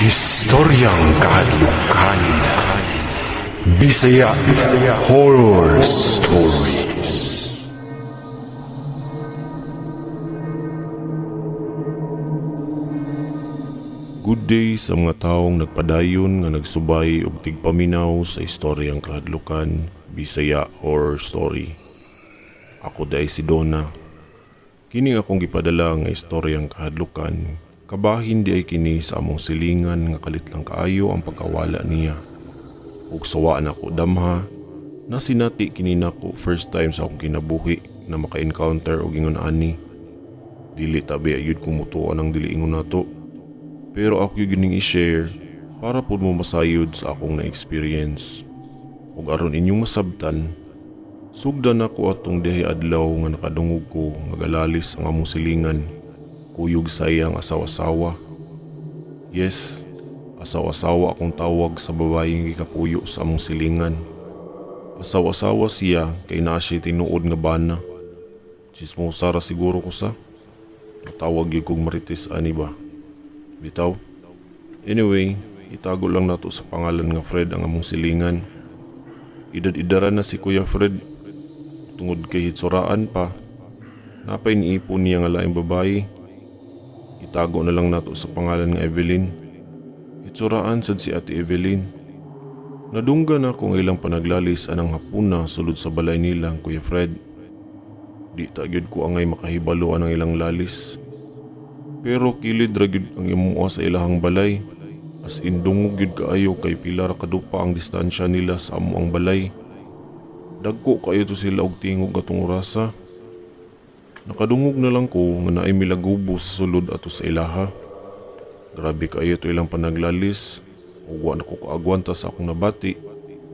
Historyang Kahadlukan. Bisaya Horror Stories. Good day sa mga taong nagpadayon nga nagsubay og tigpaminaw sa istoryang kahadlukan, Bisaya Horror Story. Ako day si Donna. Kini akong gipadala nga istoryang kahadlukan, kabahin di ay kini sa among silingan nga kalit lang kaayo ang pagkawala niya. Ug sawa nako damha, na sinati kini nako first time sa akong kinabuhi na maka-encounter og ingon ani. Dili tabi ayud kung mutuo ang dili ingon nato. Pero ako yung gining i-share para pud mo masayod sa akong na-experience. Ug aron inyong masabtan, sugdan ako atong dihay adlaw nga nakadungog ko nga galalis ang among silingan, kuyog sa iyang asawa-asawa. Yes, asawa-asawa akong tawag sa babaeng gikapuyo sa among silingan. Asawa-asawa siya kay naa siya tinuod nga bana. Chismosa ra siguro ko sa. Matawag gyud kog marites ani ba. Bitaw. Anyway, itago lang nato sa pangalan nga Fred ang among silingan. Edad-edaran na si Kuya Fred. Tungod kay hitsuraan pa, napay niipon niya nga laing babae. Itago na lang nato sa pangalan nga Evelyn. Hitsuraan sad si Ate Evelyn. Nadunggan ako ang ilang panaglalis anang hapuna sulod sa balay nila ang Kuya Fred. Di ta gyud ko angay makahibalo anang ilang lalis. Pero kilid ra gyud ang imuha sa ilahang balay. As in dungog gyud kaayo kay pila ra kadupa ang distansya nila sa amo ang balay. Dagko kaayo to sila og tingog atong orasa. Nakadungog na lang ko nga naay milagubo sa sulod ato sa ilaha. Grabe kaayo to ilang panaglalis ug wa na ko kaagwanta sa akong nabati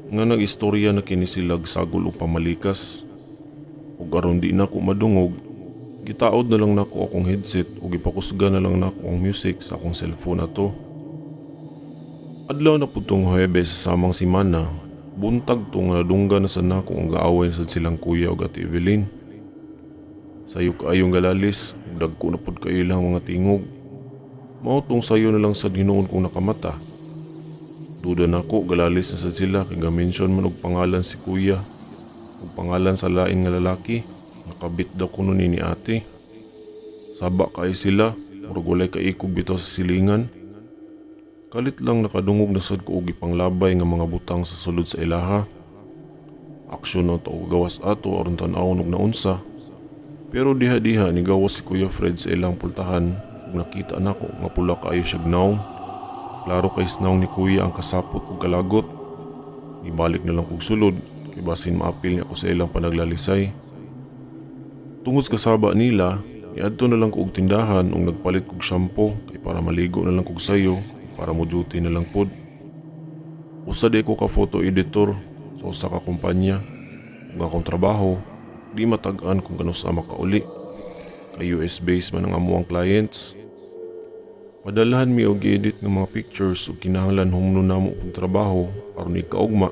nga nag-istorya na kini sila og sagol og pamalikas. Ug aron di na ko madungog, gitaod na lang nako akong headset ug gipakusga na lang nako ang music sa akong cellphone ato. Adlaw na pud tong Huwebes sa samang semana, buntag to nga nadunggan na sad nako ang gaaway na sad silang kuya ug Ate Evelyn. Sayo kaayong galalis ug dagko na pud kayo ilang mga tingog. Mao tong sayo na lang sad hinuon kong nakamata. Duda nako galalis na sad sila kay ga-mention man og pangalan si kuya ug pangalan sa lain nga lalaki. Nakabit daw kuno ni ate. Saba kaayo sila, murag walay kaikog bitaw sa silingan. Kalit lang nakadungog na sad ko og ipanglabay nga mga butang sa sulod sa ilaha. Aksyon na to og gawas ato aron tan-awon og naunsa. Pero diha-diha ni gawas si Kuya Fred sa ilang pultahan ug nakita nako nga pula kaayo siyag nawong. Klaro kay nawong ni Kuya ang kasapot ug kalagot. Ibalik na lang kog sulod kay basin maapil niya ko sa ilang panaglalisay. Tungod sa kasaba nila, niadto na lang ko og tindahan ug nagpalit kog shampoo kay para maligo na lang kog sayo para mo duty na lang pod. Usa di ko ka photo editor sa usa ka kumpanya ug akong trabaho di matag-an kung kanus-a makauli. Kay US based man ang amuang clients. Padalahan mi og gi-edit nga mga pictures ug kinahanglan humno namo og trabaho aron ikaugma.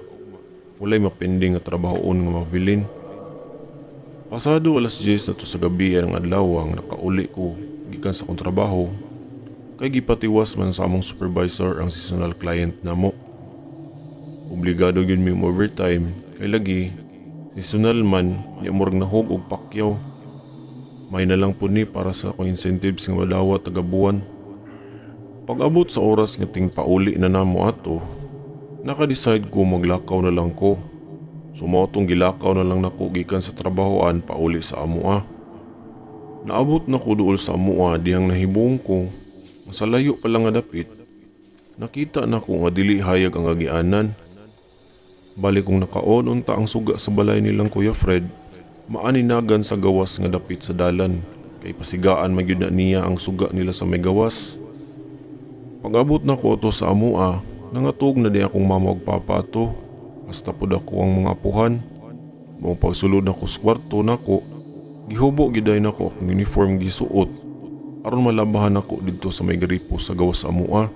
Walay mapending nga trabahoon nga mabilin. Pasado alas 10 na to sa gabi ang adlaw ang nakauli ko gikan sa akong trabaho kay gipatiwas man sa among supervisor ang seasonal client namo. Obligado gyud mi mo overtime kay lagi seasonal man nya murag nahog og pakyaw. May na lang pud ni para sa akong incentives nga madawat taga buwan. Pag-abot sa oras nga ting pauli na namo ato, naka-decide ko maglakaw na lang ko. So mao tong gilakaw na lang nako gikan sa trabahoan pauli sa amoa. Naabot na ko duol sa amoa dihang nahibong ko. Sa layo pa lang nga dapit, nakita na ko nga dili hayag ang agianan. Bali kung nakaon unta ang suga sa balay nilang Kuya Fred, maaninagan sa gawas nga dapit sa dalan kay pasigaan man gyud na niya ang suga nila sa may gawas. Pag-abot na ko ato sa amoa, nangatog na di akong mama ug papa ato. Hasta pud ako ang mga apuhan. Mao pagsulod nako sa kwarto nako, gihubo giday nako akong uniform gisuot aron malabahan nako didto sa may gripo sa gawas sa amoa.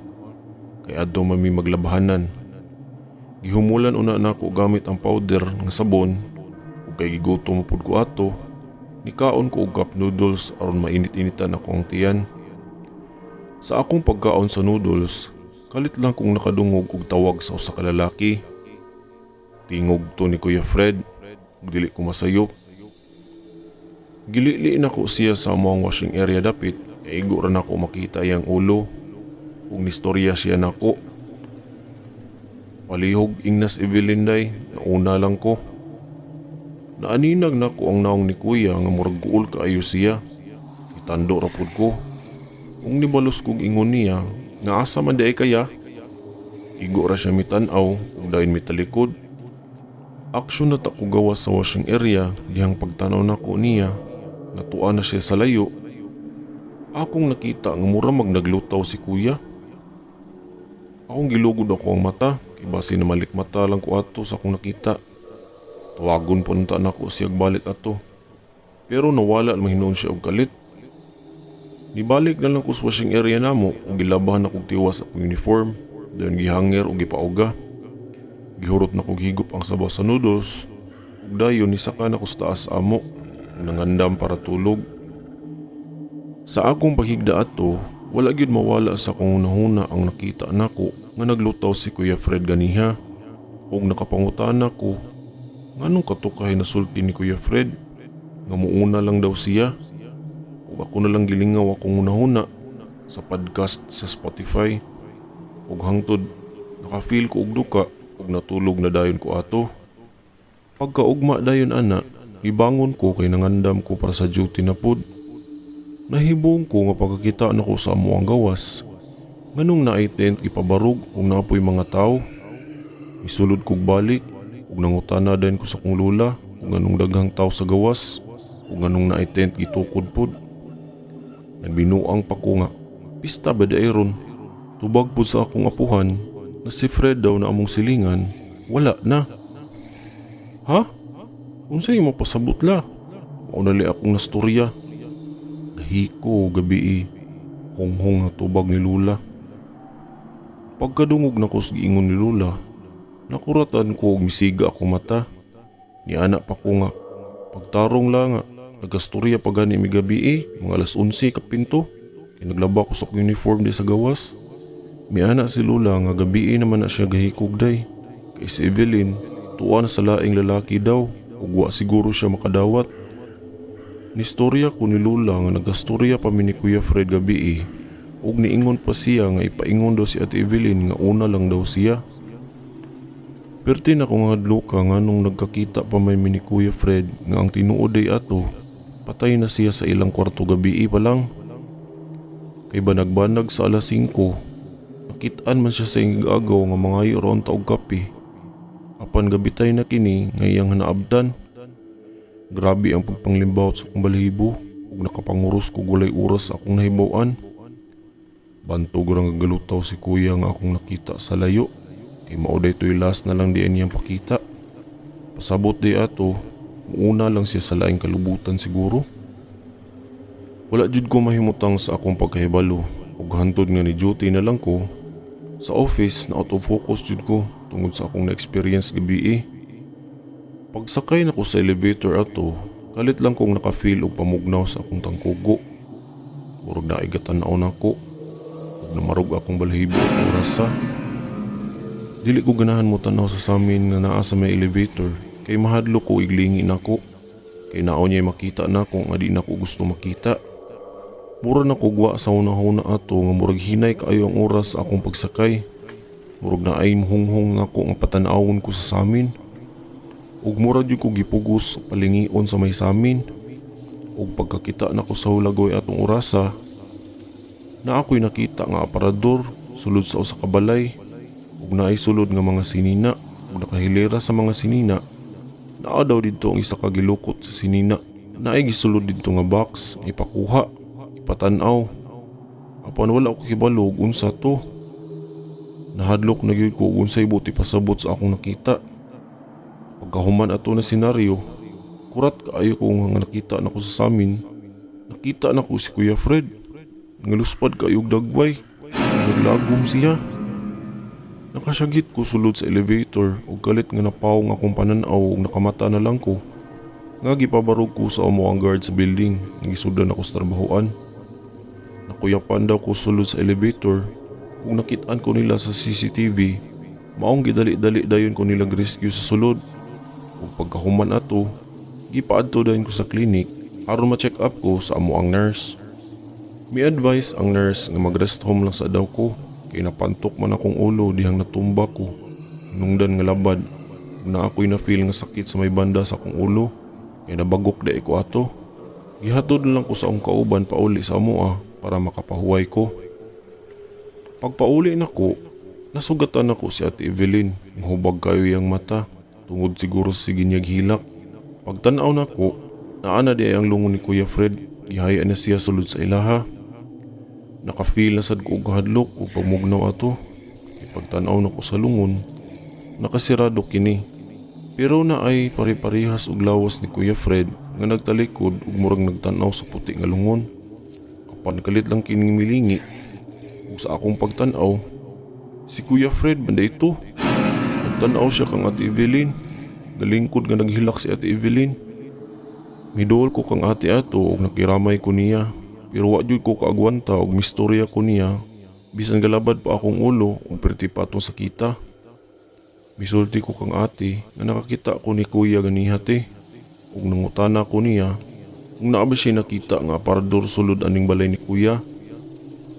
Kay adto man mi maglabahanan. Gihumulan una nako gamit ang powder nga sabon ug kay gigutom pud ko ato, nikaon ko og cup noodles aron mainit-initan ako ang tiyan. Sa akong pagkaon sa noodles, Kalit lang kong nakadungog og tawag sa usa ka lalaki. Tingog to ni Kuya Fred ug dili ko masayop. Gilili nako siya sa among washing area dapit kay igo ra nako makita iyang ulo ug nistorya siya nako. Palihog ingnas Evelyn day, nauna lang ko. Naaninag nako ang naong ni Kuya nga murag guol kaayo siya. Itando ra pud ko. Ug nibalos kog ingon niya nga asa man diay kaya. Igo ra siya mitan-aw ug dayon mitalikod. Aksyon na ta ko gawas sa washing area dihang pagtanaw nako niya, natua na siya sa layo. Akong nakita nga mura mag naglutaw si Kuya. Akong gilugod ako ang mata kay basi na malikmata lang ko ato sa akong nakita. Tawagon po nunta nako siya balik ato. Pero nawala man hinuon siya og kalit. Nibalik na lang ko sa washing area namo ug gilabahan akong tiwas akong uniform. Dayon gihanger ug gipauga. Gihurot na kog higop ang sabaw sa noodles ug dayon nisaka na ko sa taas amo ug nangandam para tulog. Sa akong paghigda ato, wala gyud mawala sa akong hunahuna ang nakita nako nga naglutaw si Kuya Fred ganiha. Ug nakapangutana ko nganong katukahay nasulti ni Kuya Fred nga muuna lang daw siya. Ug ako na lang gilingaw akong hunahuna sa podcast sa Spotify. Ug hangtod naka-feel ko og duka ug natulog na dayon ko ato. Pagkaugma dayon ana, gibangon ko kay nangandam ko para sa duty na pud. Nahibong ko nga pagkakita nako sa amo ang gawas. Nganong naay tent ipabarog ug naapoy mga tao. Misulod kog balik ug nangutana dayon ko sa akong lula ug nganong daghang tao sa gawas ug nganong naay tent gitukod pud. Nagbinuang pa ko nga pista ba diay ron. Tubag pud sa akong apuhan na si Fred daw na among silingan, wala na. Ha? Unsay imo pasabot la? Mao na li akong nastorya. Nahiko gabi. Honghong nga tubag ni Lula. Pagkadungog nako sa giingon ni Lula, nakuratan ko og misiga akong mata. Niana pa ko nga, pagtarong la nga, nagastorya pa gani mi gabi mga alas 11 kapinto. Kay naglaba ko sa akong uniform di sa gawas. Miana si Lula nga gabi naman na siya gahikog day. Kay si Evelyn, tuwa na sa laing lalaki daw, ug wa siguro siya makadawat. Nistorya ko ni Lula nga nagastorya pa mi ni Kuya Fred gabi ug niingon pa siya nga ipaingon daw si Ate Evelyn nga una lang daw siya. Perti na ko nga hadloka nga nung nagkakita pa may mi ni Kuya Fred nga ang tinuod day ato, patay na siya sa ilang kwarto gabi pa lang. Kay banag-banag sa alas 5, nakitaan man siya sa igagaw nga mangayo ra unta og kape. Apan gabitay na kini nga iyang naabtan. Grabe ang pagpanglimbawot sa akong balahibo ug nakapanguros ko walay oras sa akong nahibaw-an. Bantog ra nga galutaw si Kuya nga akong nakita sa layo. Kay mao day to'y last na lang di niyang pakita. Pasabot di ato, muuna lang siya sa laing kalubutan siguro. Wala jud ko mahimutang sa akong pagkahibalo ug hantod nga ni duty na lang ko. Sa office na out of focus jud ko tungod sa akong na-experience gabi. Pagsakay nako sa elevator ato, kalit lang kong naka-feel og pamugnaw sa akong tangkugo. Murag naay gatan-aw nako ug namarog akong balahibo at orasa. Dili ko ganahan mo tanaw sa samin nga naa sa may elevator kay mahadlok ko iglingi nako. Kay nao niya makita nako nga di nako gusto makita. Mura na ko gwa sa hunahuna ato nga murag hinay kaayo ang oras sa akong pagsakay. Murag naay muhunghong nako nga patanawon ko sa samin. Ug mura jud ko gipugos sa palingion sa may samin. Ug pagkakita nako sa hulagoy atong orasa, na ako'y nakita nga aparador sulod sa usa ka balay ug naay sulod nga mga sinina ug nakahilera sa mga sinina. Naa daw didto ang isa ka gilukot sa sinina. Naay gisulod didto nga box, ipakuha, ipatan-aw. Apan wala ko kibalo og unsa to. Nahadlok na gyud ko og unsay buot ipasabot sa akong nakita. Pagkahuman ato na senaryo, kurat kaayo ko nga nakita nako sa samin. Nakita nako si Kuya Fred. Ngaluspad kaayo og dagway. Naglagom siya. Nakasyagit ko sulod sa elevator ug kalit nga napawong akong panan-aw ug nakamata na lang ko. Nga gipabarog ko sa amo ang guard sa building, nga gisudan ako sa trabahoan. Nakuyapan daw ko sulod sa elevator. Ug nakit-an ko nila sa CCTV, maong gidali-dali dayon ko nila rescue sa sulod. Ug pagkahuman ato, gipaadto dayon ko sa clinic aron ma-check up ko sa amoang nurse. Mi advise ang nurse nga mag-rest home lang sa daw ko kay napantok man akong ulo dihang natumba ko. Nungdan nga labad ug naa ako'y na-feel nga sakit sa may banda sa akong ulo kay nabagok di ko ato. Gihatod na lang ko sa akong kauban pauli sa amoa para makapahuway ko. Pagpauli nako, nasugatan nako si Ate Evelyn nga hubag kayo iyang mata tungod siguro sa sige niyag hilak. Pagtan-aw nako, naa na di ay ang lungon ni Kuya Fred, gihaya na siya sulod sa ilaha. Naka-feel na sad ko og hadlok ug pagmugnaw ato. Kay pagtan-aw nako sa lungon, nakasirado kini. Pero naay pare-parehas og lawas ni Kuya Fred nga nagtalikod ug murag nagtan-aw sa puti nga lungon. Apan kalit lang kining milingi ug sa akong pagtan-aw, si Kuya Fred man ito. Nagtan-aw siya kang Ate Evelyn. Galingkod nga naghilak si Ate Evelyn. Miduol ko kang ate ato ug nakiramay ko niya. Pero wa jud ko kaagwanta og mistorya ko niya. Bisan galabad pa akong ulo ug perti pa atong sakita. Misulti ko kang ate nga nakakita ko ni kuya ganiha te. Ug nangutana ko niya kung naa ba siya nakita nga aparador sulod aning balay ni kuya.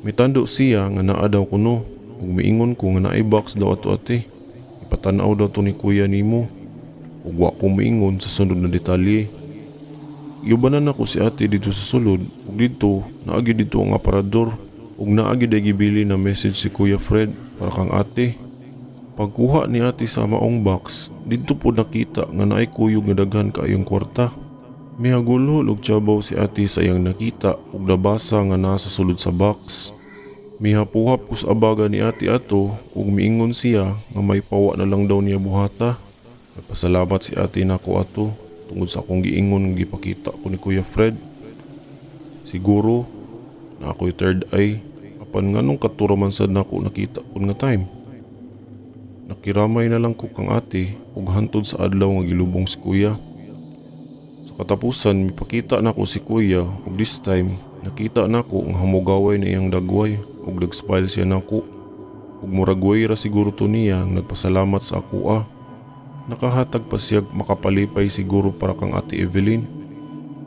Mitando siya nga naa daw kuno ug miingon ko nga naay box daw ato ate. Ipatan-aw daw to ni kuya nimo. Ug wa ko miingon sa sunod na detalye. Giubanan nako si ate dito sa sulod ug didto naa gyud didto ang aparador ug naa gyud ay gibili na message si Kuya Fred para kang ate. Pagkuha ni ate sa maong box, didto pod nakita nga naay kuyog nga daghan kaayong kwarta. Mihagulhol og tsabaw si ate sa iyang nakita ug nabasa nga naa sa sulod sa box. Mihapuhap ko sa abaga ni ate ato ug miingon siya nga may pawa na lang daw niya buhata. Nagpasalamat si ate nako ato tungod sa akong giingon nga gipakita ko ni Kuya Fred. Siguro naa ko'y third eye, apan nganong kato ra man sad nako nakita pud nga time. Nakiramay na lang ko kang ate ug hantod sa adlaw nga gilubong si kuya. Sa katapusan mipakita nako si kuya ug this time nakita nako nga hamugaway na iyang dagway ug nag-smile siya nako. Ug murag way ra siguro to niya nga nagpasalamat sa akoa. Nakahatag pa siya makapalipay siguro para kang Ate Evelyn.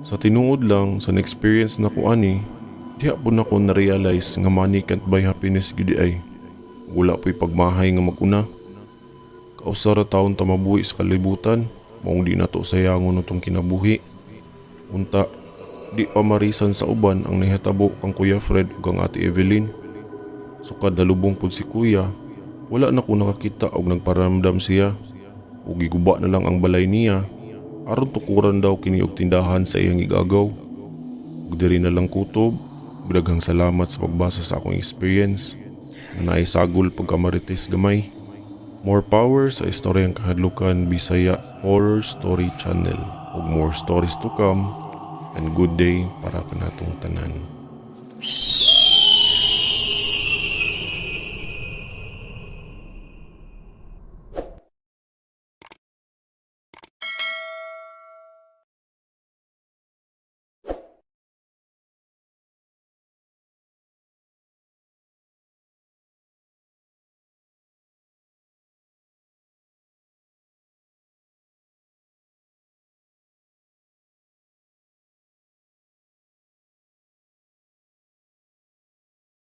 Sa tinuod lang sa na-experience nako ani, diha pud nako na-realize nga money can't buy happiness gyud ay. Wala po'y pagmahay nga mag-una. Kausa ra taon ta mabuhi sa kalibutan, maong di nato sayangon atong kinabuhi. Unta, di pa marisan sa uban ang nahitabo kang Kuya Fred ug kang Ate Evelyn. Sukad nalubong pud si Kuya, wala na ko nakakita og nagparamdam siya. Ug giguba na lang ang balay niya aron tukuran daw kini og tindahan sa iyang igagaw. Ug diri na lang kutob, ug daghang salamat sa pagbasa sa akong experience nga naay sagol pagkamarites gamay. More power sa Istoryang Kahadlukan Bisaya Horror Story Channel ug more stories to come, and good day para kanatong tanan.